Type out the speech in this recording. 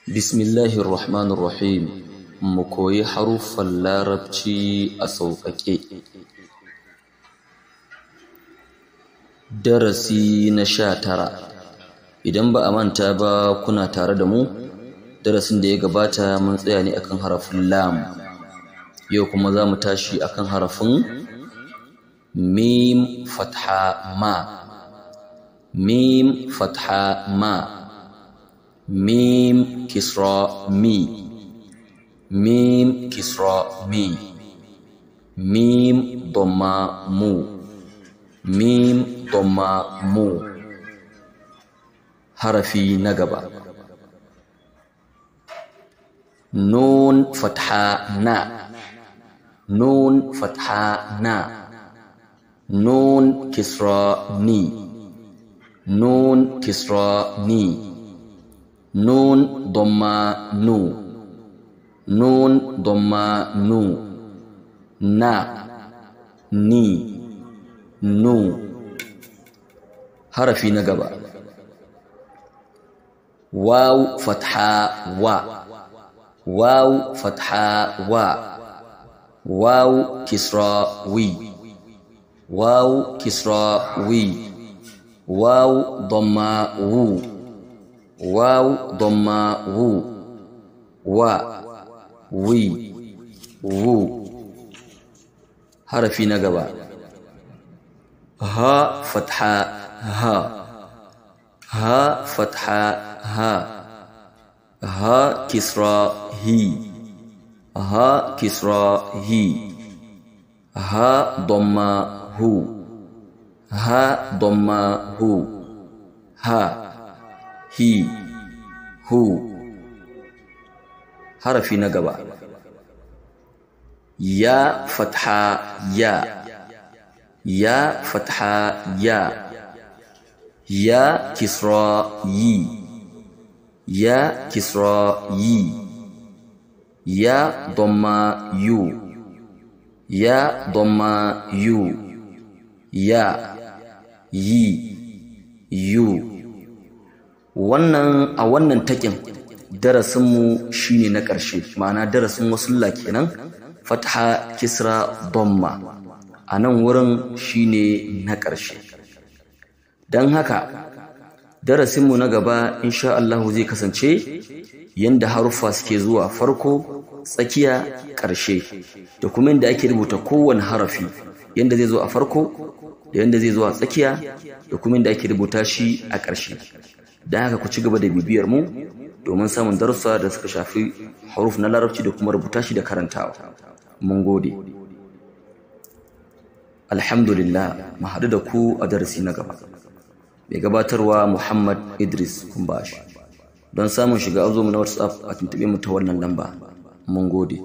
Bismillahir Rahmanir Rahim. Mu koyi haruffan Larabci a sauƙaƙe. Darasi na 19. Idan ba a manta ba kuna tare da mu, darasin da ya gabata mun tsaya ne akan harafin lam. Yau kuma za mu tashi akan harafin mim fatha ma. Mim fatha ma. Mim kisra mi. Mim kisra mi. Mim dhamma mu. Mim dhamma mu. Harafi na gaba. Nun fatha na. Nun fatha na. Nun kisra ni. Nun kisra ni. Nun dhamma nu. Nun dhamma nu. Na, ni, nu. Harafi na gaba. Waw fatha wa. Waw fatha wa. Waw kisra wi. Waw kisra wi. Waw dhamma wu. Waw dhamma wu. Wa, wi, wu. Harafi na gaba. Ha fatha ha. Ha fatha ha. Ha kisra hi. Ha kisra hi. Ha dhamma hu. Ha dhamma hu. Ha, hi, hu. Harafi na gaba. Ya fatha ya. Ya fatha ya. Ya kisra yi. Ya kisra yi. Ya dhamma yu. Ya dhamma yu. Ya, yi, yu. Wannan a wannan takin darasinmu shine na ƙarshe, ma'ana darasin wasulla kenan, fatha kisra dhamma. A nan wurin shine na ƙarshe. Don haka darasinmu na gaba insha Allah zai kasance yanda haruffa suke zuwa farko, tsakiya, ƙarshe, da kuma yanda ake rubuta kowane harafi, yanda zai zo a farko, da yanda zai zo a tsakiya, da kuma yanda ake rubuta shi a ƙarshe. Don haka ku ci gaba da bibiyar mu domin samun darussa da suka shafi haruf na Larabci da kuma rubuta shi da karantawa. Mun gode. Alhamdulillah, mu haɗu da ku a darasi na gaba. Mai gabatarwa Muhammad Idris Kumbash. Don samun shiga azo mu na WhatsApp a tuntuɓe mu ta wannan lamba. Mun gode.